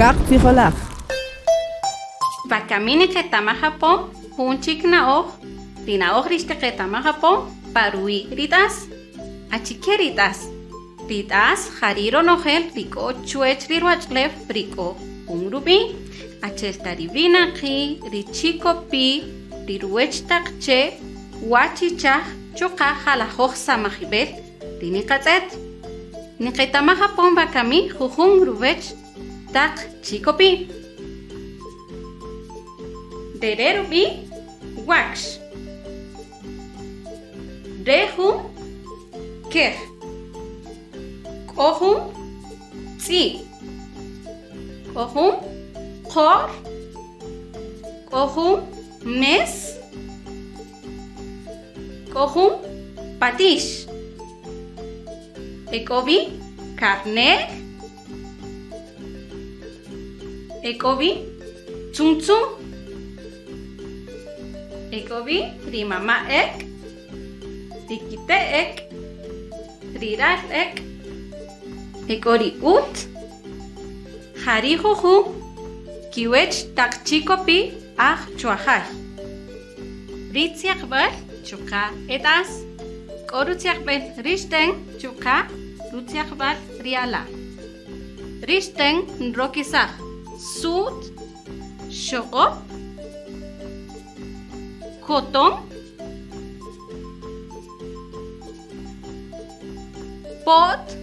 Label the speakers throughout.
Speaker 1: Kaqtzijolaj.
Speaker 2: Wakami niqetamaj apo jun chik na'oj, ri na'oj ri xtiqetamaj apo pa ruwi' ri t'as. Achike ri t'as? Ri t'as ja ri' ronojel ri k'o chwech ri ruwach'ulew ri k'o jun rub'i', achi'el ta ri winaqi', ri chikopi', ri ruwech taq che', wachichaj chuqa' jalajoj samajib'el ri niqatz'et. Niqetamaj apon wakami jujun ruwech taq chikopi'. Re re' rub'i' wakx. Re jun kej. K'o jun tz'i'. K'o jun qor. K'o jun mes. K'o jun patix. E k'o wi karne'l. E k'o wi tzuntzun. E k'o wi ri mama' ek', ri kite' ek', ri ral ek'. E k'o ri ut. Ja ri jujun kiwech taq chikopi' aj chwajay. Ri tzyaqb'äl chuqa' et'as. K'o rutzyaqb'el ri xten chuqa' rutzyaqb'al ri ala'. Ri xten nrokisaj su't, xoq'op, koton, po't,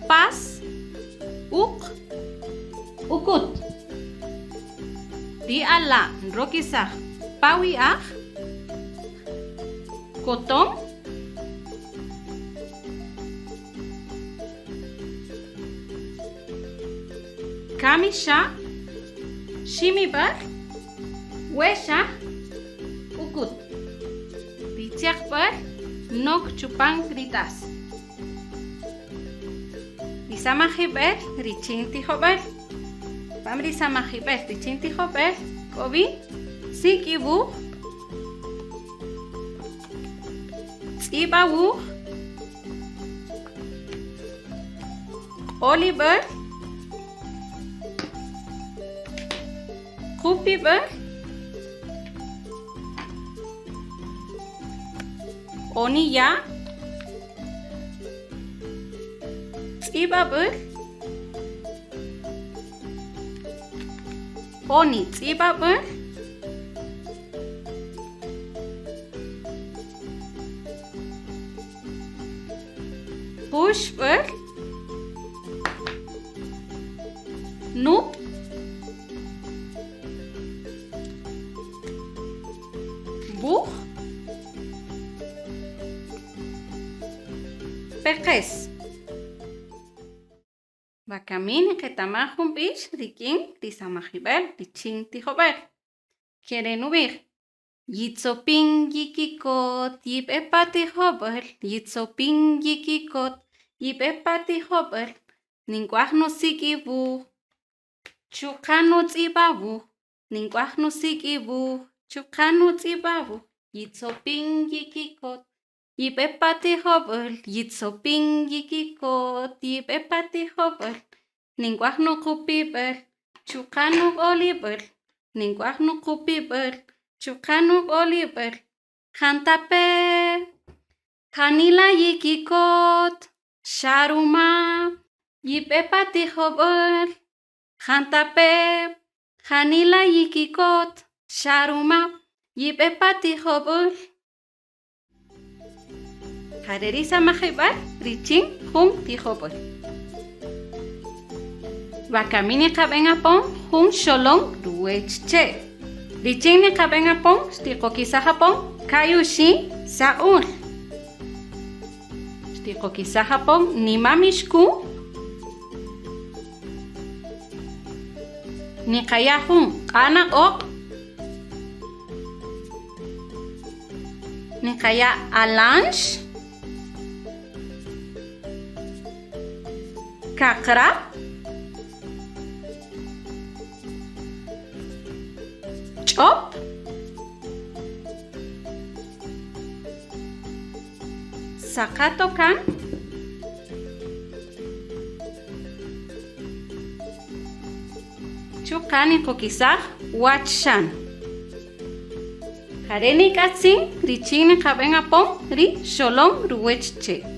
Speaker 2: pas, uq, ukut. Ri ala' nrokisaj pawi'aj, koton, kamixa', ximib'äl, wexaj, ukut. Ri tzyaqb'äl nok chupan ri t'as. Ri samajib'äl richin tijob'äl. Pam ri samajib'äl richin tijob'äl k'o wi sik'iwuj, tz'ib'awuj, q'olib'äl, qupib'äl, Oniya', tz'ib'ab'äl, oni tz'ib'ab'äl, puxb'äl, nup'. Wuj, peqes. Wakami niqetamaj jun b'ix rik'in ri samajib'äl richin tijob'äl. Ke re' nub'ij, Yitzopin yikikot, yib'e pa tijob'äl, yitzopin yikikot, yib'e pa tijob'äl, nink'waj nusik'iwuj, chuqa' nutz'ib'awuj, Nink'waj nusik' iwuj, chuqa' nutz'ib'awuj, yitzopin yikikot, yib'e pa tijob'äl, yitzopin yikikot, yib'e pa tijob'äl, nink'waj nuqupib'äl, chuqa' nuq'olib'äl, nink'waj nuqupib'äl, chuqa' nuq'olib'äl, jantape' janila yikikot, xa ruma yib'e pa tijob'äl. Jantape' janila yikikot, xa ruma yib'e pa tijob'äl. Ja re' ri samajib'äl richin jun tijob'äl. Wakami niqab'en apon jun xolon ruwech che'. Richin niqab'en apon xtiqokisaj apon kayuxi' saq'ul. Xtiqokisaj apon nimamixku. Niqaya' jun q'ana q'oq'. Niqaya' alanx. Kaqrab'. Ch'op. Saqatokan. Chuqa' niqokisaj wachxan. Jare' nik'atzin richin niqab'en apon ri xolon ruwech che'.